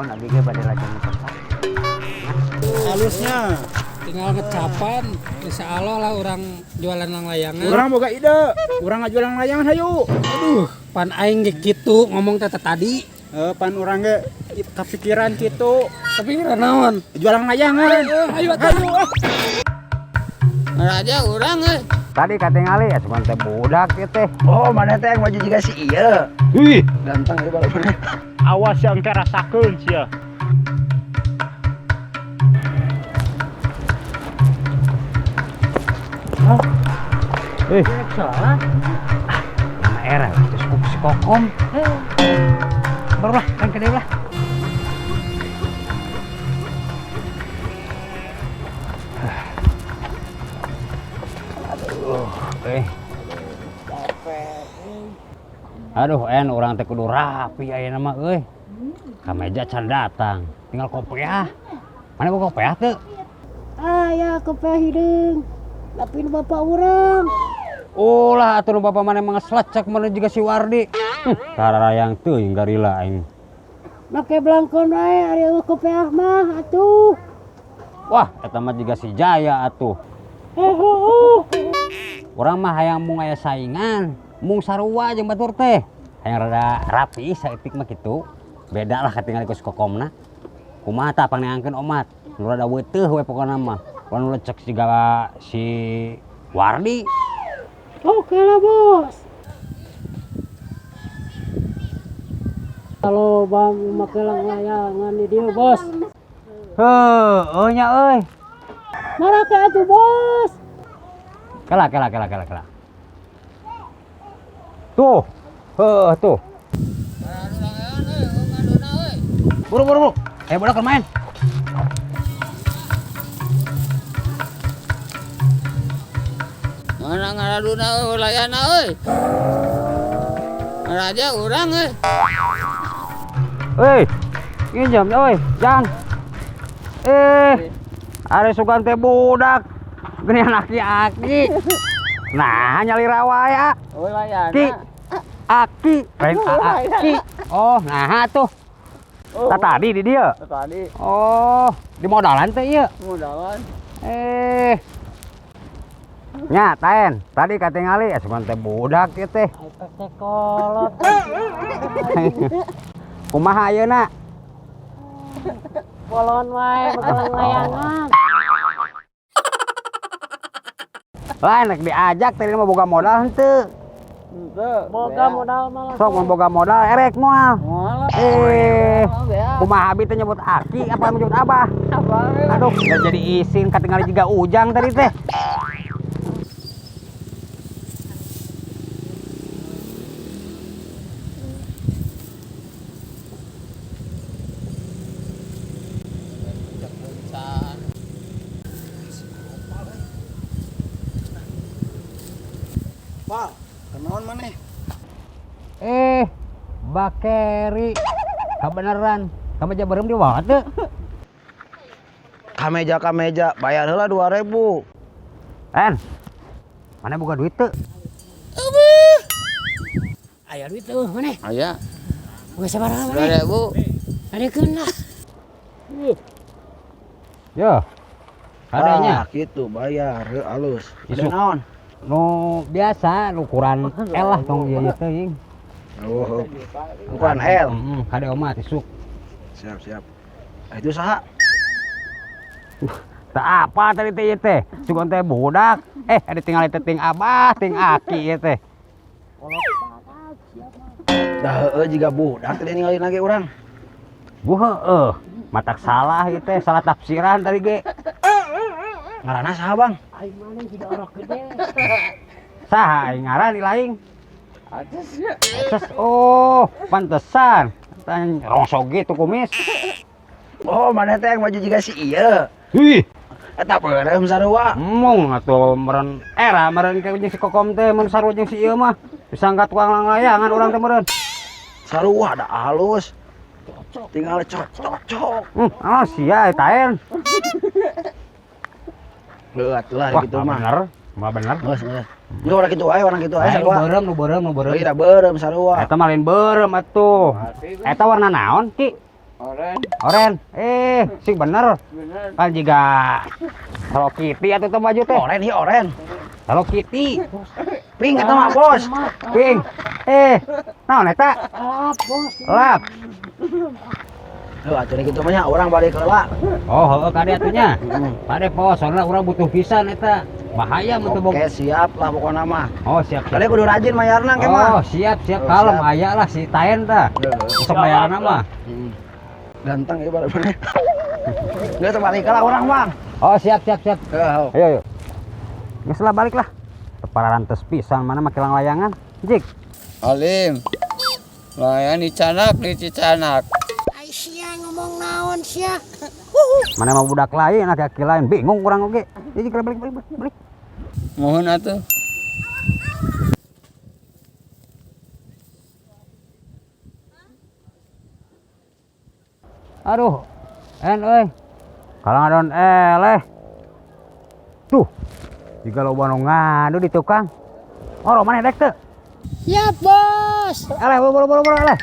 Mohon abdi ge bade lajeng tempat. Halusnya. Tinggal ngecapan, insya Allah lah orang jualan layangan. Urang boga ide, urang ngajualan layangan hayu. Aduh, pan aing ge kitu ngomong teh tadi. Eh, pan urang ge kepikiran kitu. Kepikiran naon? Jualan layangan. Ayo atuh. Hayu ah. Raja urang euy. Tadi katingali ya cuma teh budak ieu teh. Oh, mana teh yang baju juga si iya. Ih, Ganteng ya balik mana. Awas yang kerasakeun sia. eh. Salah. Ah, nama era terus ku si Kokom. Baru lah, kan ke lah. Aduh, eh. Aduh, en urang teh kudu rapi ayeuna mah euy. Ka meja can datang, tinggal kopiah. Mana boga kopiah teu? Aya kopiah hideung. Tapi nu bapak urang. Ulah atuh nu bapak maneh mah ngeselecek mana juga si Wardi. Tararayang teuing garila aing. Make blangkon wae ari eueuh kopiah mah atuh. Wah, eta mah juga si Jaya atuh. Heuh. Urang mah hayang mung aya saingan, mung sarua jeung batur teh. Hayang rada rapi saeutik mah kitu. Beda lah katingali ku si Kokomna. Kumaha tah pangneangkeun omat. Nu rada weuteuh we pokona mah. Ulah nu lecek siga si Wardi. Oke lah bos. Kalau bang make layangan di dieu bos. Heueuh nya euy. Marake atuh bos. Kela kela kela kela kela. Tuh. Heuh tuh. Buru buru buru. Ayo budak main. Mana ngaraduna euy layana euy. Raja urang euy. Hei, nginjem euy, Jang. Eh, are sugan teh budak. Geuning aki-aki. Nah, nyalira wae ah. Euy layana. Ki. Aki, lain aki. Oh, nah tuh. Tah tadi di dieu. Tadi Oh, di modalan teh ieu. modalan. Eh. Nya, taen. Tadi katingali asupan teh budak ieu teh. Efek teh kolot. Kumaha ayeuna? Bolon wae make layangan. Lain rek diajak tadi mah boga modal henteu. Boga modal mah. Sok mun boga modal erek moal. Moal. Eh, kumaha abi teh nyebut aki apa nyebut abah? Aduh, nggak jadi isin katingali juga Ujang tadi teh. Pak, kenaon maneh? Eh, bakeri. Kabeneran, kameja beureum di bawah teu. Kameja bayar heula 2000. En. Mana boga duit teu? Aya duit eueuh maneh. Aya. Boga sabaraha maneh? 2000. Adekeun lah. Yo. Kadenya Ah, gitu bayar heuh alus. Isuk. Ada naon? Nu biasa ukuran L lah tong ieu ieu teuing. Oh, ukuran L. Heeh, kade omat isuk. Siap, siap. Ah, itu saha? Tak apa tadi teh ieu teh. Sugan teh budak. Eh, ada tinggal teh ting abah, ting aki ieu teh. Dah heueuh jiga budak tadi ningali lagi urang. Bu heueuh, matak salah ieu teh, salah tafsiran tadi ge. Ngaranna saha, Bang? Aing maneh jiga orok gede. Saha aing ngaran di laing? Atas ya. Aces, oh, pantesan. Tan rongsok gitu kumis. Oh, mana teh yang baju jiga si iya. Ih, Eta beureum sarua. mung atuh meureun era meureun ka jeung si Kokom teh mun sarua jeung si ieu mah. Disangka tukang layangan urang teh meureun. Sarua da halus. Tinggal cocok. Ah sia eta en. Heuh atuh lah Wah, gitu mah. bener. Mah bener. Geus, geus. Itu orang kitu wae, orang kitu wae Lain nu sarua. beureum, nu beureum, nu beureum. Euy, da beureum sarua. Eta mah lain beureum atuh. Eta warna naon, Ki? Oren. Oren. Sing bener. Bener. Kan jiga Hello Kitty atuh teh baju teh. Oren ieu oren. Hello Kitty. Pink eta mah, Bos. Pink. Naon eta? Lap, bos. Lap. Heuh atuh kitu mah nya urang balik heula. Oh, heueuh kade atuh nya. Kade pos, soalna urang butuh pisan eta. Bahaya mun teu Oke, siap lah pokokna mah. Oh, siap, siap. Kalian kudu rajin mayarna ke mah. Oh, siap, siap. Oh, Kalem siap. aya lah si Taen tah. Sok bayarna mah. Ganteng ieu baru maneh. Geus balik heula urang, Bang. Oh, siap, siap, siap. Heuh. Ayo, ayo. Geus lah balik lah. Tepararantes pisan mana make langlayangan. Jik. Alim. Layan dicanak, dicicanak. Ai sia ngomong naon sia? Mana mau budak lain, laki-laki lain bingung kurang oge. Jik balik balik balik balik. Mohon atuh. Aduh, en euy. Kalau ngadon eleh. Tuh. Jiga loba nu ngadu di tukang. Oro maneh dek teu? Siap, bos. Eleh buru buru buru eleh.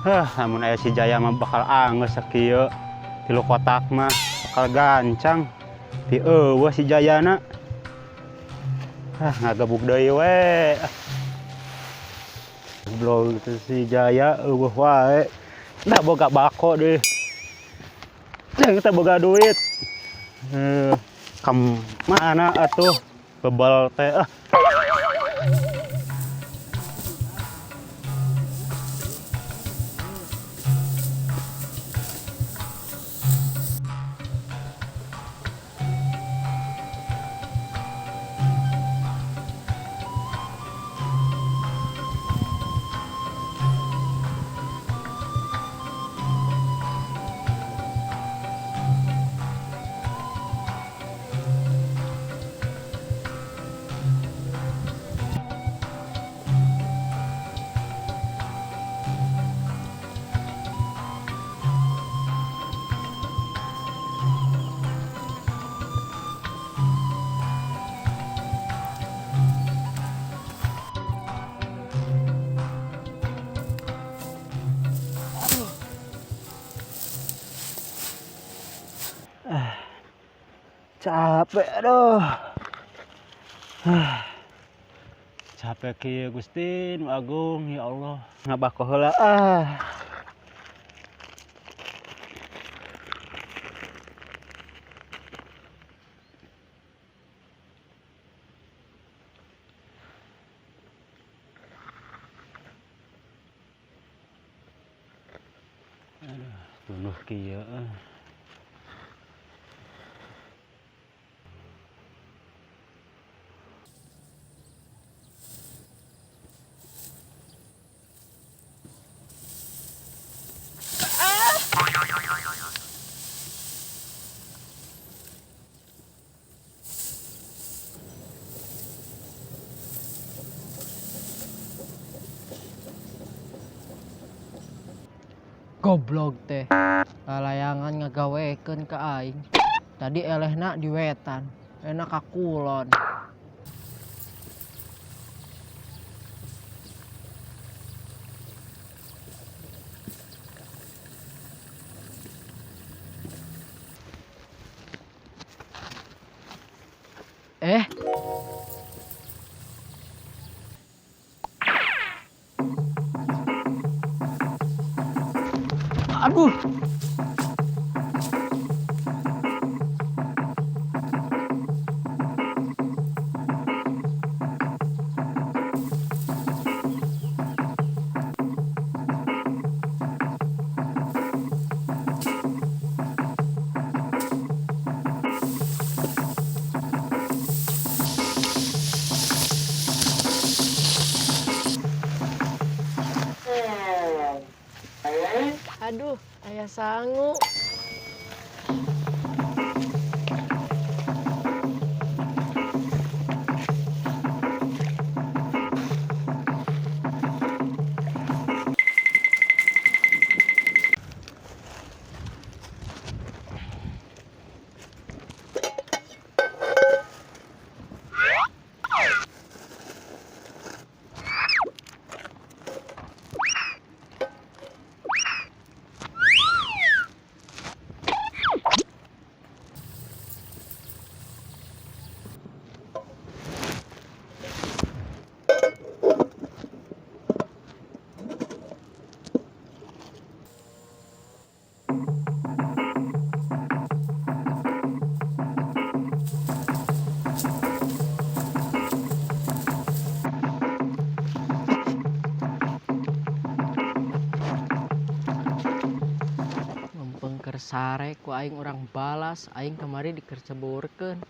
Hah, lamun aya si Jaya mah bakal angeus sakieu. Tilu kotak mah bakal gancang. Ti eueuh si Jayana. Ah, ngagebuk deui we. Goblok teh si Jaya eueuh wae. Nah boga bako deui. Jeung teh boga duit. Kam mana atuh bebal teh ah. Capek aduh. Capek kieu Gusti nu agung ya Allah. Ngabako heula ah. Aduh, tunduh kieu ah. Goblok teh, layangan ngagawekeun ka aing. Tadi elehna di wetan, enak ka kulon. Aduh. Aduh, aya sangu. Lempeng keur sare ku aing urang balas, aing kamari dikerceburkeun.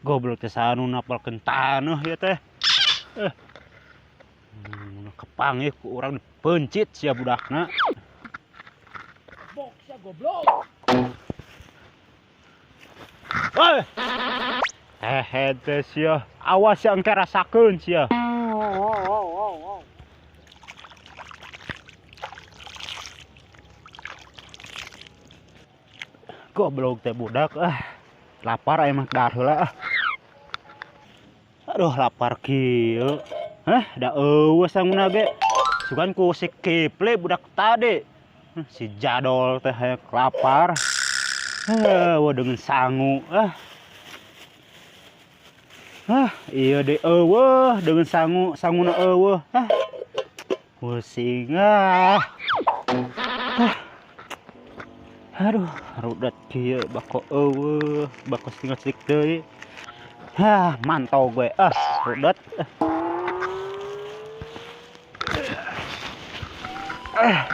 Goblok teh saha nu napalkeun taneuh ieu teh. Kepanggih ku urang dipeuncit sia budakna. Bok sia goblok. Hei. Hehe teh sia. Awas sia engke rasakeun sia. Goblok teh budak ah. Lapar aya mah dahar heula ah. Aduh lapar kieu. Hah, da eueuh sanguna ge. Sugan ku si Kipli budak tadi. Si jadol teh hayang lapar. Heuh, dengan sangu ah. Hah, iya deh eueuh dengan sangu, sanguna eueuh. Hah. Pusing ah. Hah. Aduh, rudet kieu bako eueuh, bako tinggal celik deui. Hah, mantau gue. Ah, rudet. Ah.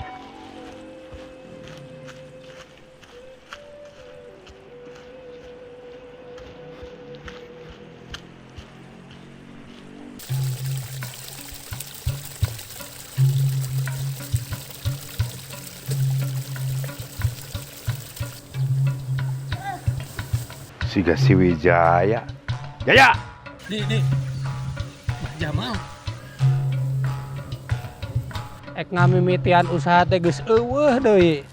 Siga si Wijaya. Jaya. Di. Mbah Jamal. Ek ngamimitian usaha teh geus eueuh deui.